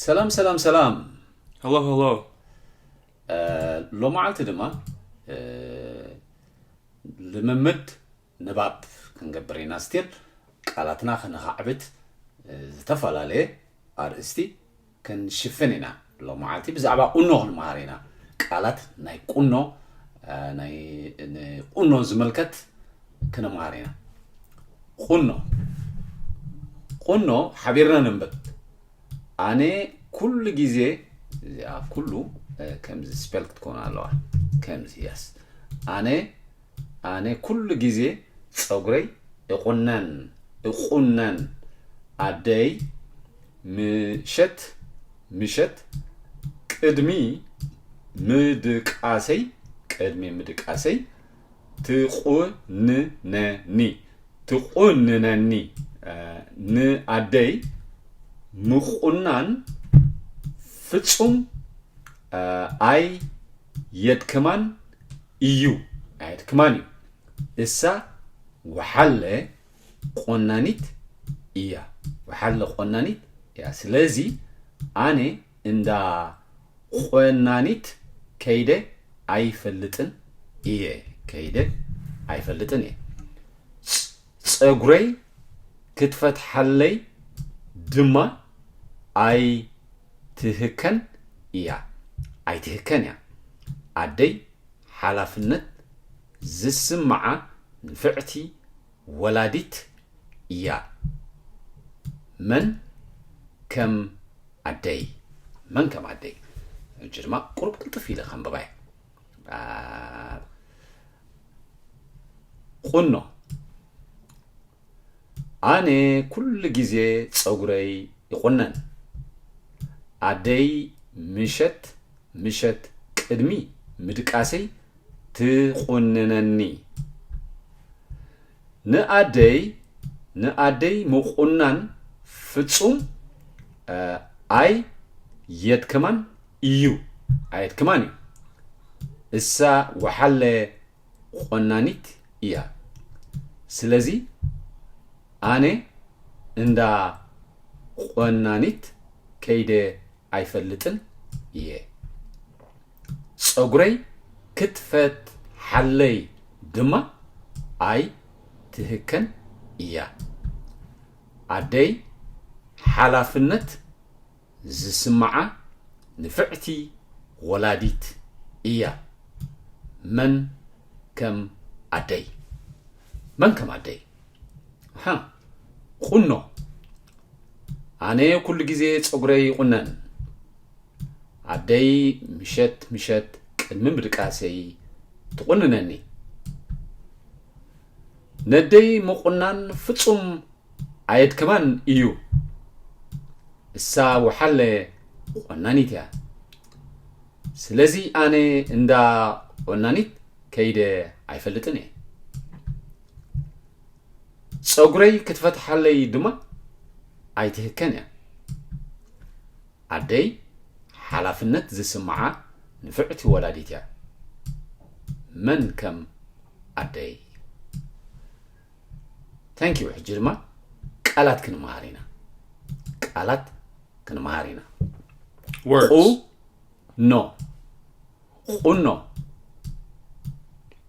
ሰላም ሰላም ሰላም። Hello, hello. ሎመዓልቲ ድማ ልምምድ ንባብ ክንገብር ኢና። ስቲል ቃላትና ከነኻዕብት ዝተፈላለየ ኣርእስቲ ክንሽፍን ኢና። ሎመዓልቲ ብዛዕባ ቁኖ ክንመሃር ኢና። ቃላት ናይ ቁኖ፣ ናይ ንቁኖ ዝምልከት ክንመሃር ኢና። ቁኖ ቁኖ ሓቢርና ነንብብ። ኣነ ኩሉ ግዜ እዚኣ ኩሉ ከምዚ ስፔል ክትከውን ኣለዋ። ከምዚ ያስ ኣነ ኣነ ኩሉ ግዜ ፀጉረይ እቁነን እቁነን ኣደይ ምሸት ምሸት ቅድሚ ምድቃሰይ ቅድሚ ምድቃሰይ ትቁንነኒ ትቁንነኒ ንኣደይ ምቁናን ፍጹም ኣይ የድክማን እዩ ኣየድክማን እዩ እሳ ወሓለ ቆናኒት እያ ወሓለ ቆናኒት እያ ስለዚ ኣነ እንዳ ቆናኒት ከይደ ኣይፈልጥን እየ ከይደ ኣይፈልጥን እየ ፀጉረይ ክትፈትሓለይ ድማ ኣይትህከን እያ ኣይትህከን እያ ኣደይ ሓላፍነት ዝስምዓ ንፍዕቲ ወላዲት እያ መን ከም ኣደይ መን ከም ኣደይ እጅ ድማ ቁሩብ ቅልጥፍ ኢለ ከንብባይ ቁኖ ኣነ ኩሉ ግዜ ጸጉረይ ይቑነን። ኣደይ ምሸት ምሸት ቅድሚ ምድቃሰይ ትቑንነኒ። ንኣደይ ንኣደይ ምቑናን ፍጹም ኣይ የድክማን እዩ ኣየድክማን እዩ እሳ ወሓለ ቆናኒት እያ። ስለዚ ኣነ እንዳ ቆናኒት ከይደ ኣይፈልጥን እየ። ፀጉረይ ክትፈትሓለይ ድማ ኣይትህከን እያ። ኣደይ ሓላፍነት ዝስምዓ ንፍዕቲ ወላዲት እያ። መን ከም ኣደይ መን ከም ኣደይ ሃ ቁኖ ኣነ ኩሉ ግዜ ፀጉረይ ይቑነን ኣደይ ምሸት ምሸት ቅድሚ ምድቃሰይ ትቑንነኒ ነደይ ምቑናን ፍፁም ኣየድክማን እዩ እሳ ወሓለ ቆናኒት እያ ስለዚ ኣነ እንዳ ቆናኒት ከይደ ኣይፈልጥን እየ ፀጉረይ ክትፈትሓለይ ድማ ኣይትህከን እያ ኣደይ ሓላፍነት ዝስምዓ ንፍዕቲ ወላዲት እያ መን ከም ኣደይ Thank you ሕጂ ድማ ቃላት ክንመሃር ኢና ቃላት ክንመሃር ኢና Words. ቁኖ ቁኖ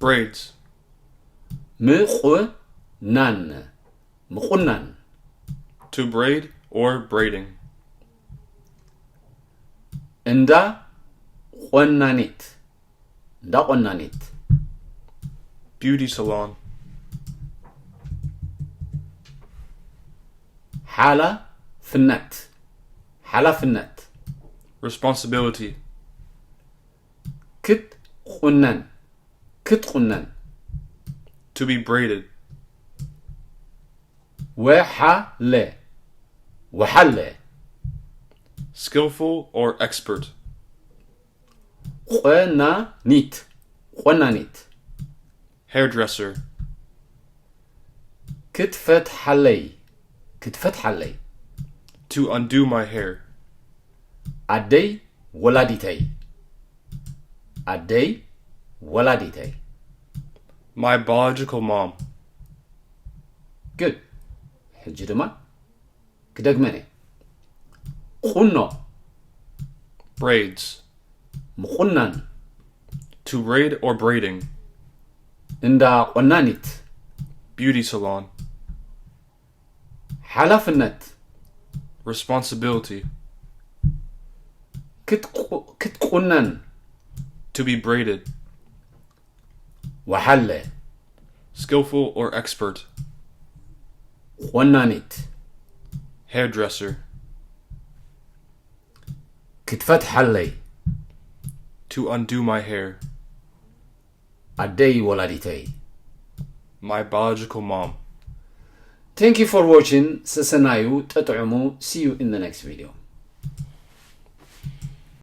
Braids. ምቁናን ምቁናን To braid or braiding. እንዳ ቆናኒት እንዳ ቆናኒት Beauty salon. ሓላፍነት ሓላፍነት Responsibility. ክትቁነን ክትቁነን To be braided. ወሓለ ወሓለ Skillful or expert. ቆናኒት ቆናኒት Hairdresser. ክትፈትሓለይ ክትፈትሓለይ To undo my hair. ኣደይ ወላዲተይ ኣደይ ወላዲተይ My biological mom. Good ሕጂ ድማ ክደግመን እየ ቁኖ Braids. ምቑናን To braid or braiding. እንዳ ቆናኒት Beauty salon. ሓላፍነት Responsibility. ክትቁ- ክትቁነን To be braided. ወሓለ Skillful or expert. ቆናኒት Hairdresser. ክትፈትሓለይ To undo my hair. ኣደይ ወላዲተይ My biological mom. Thank you for watching ሰሰናዩ ጠጥዕሙ see you in the next video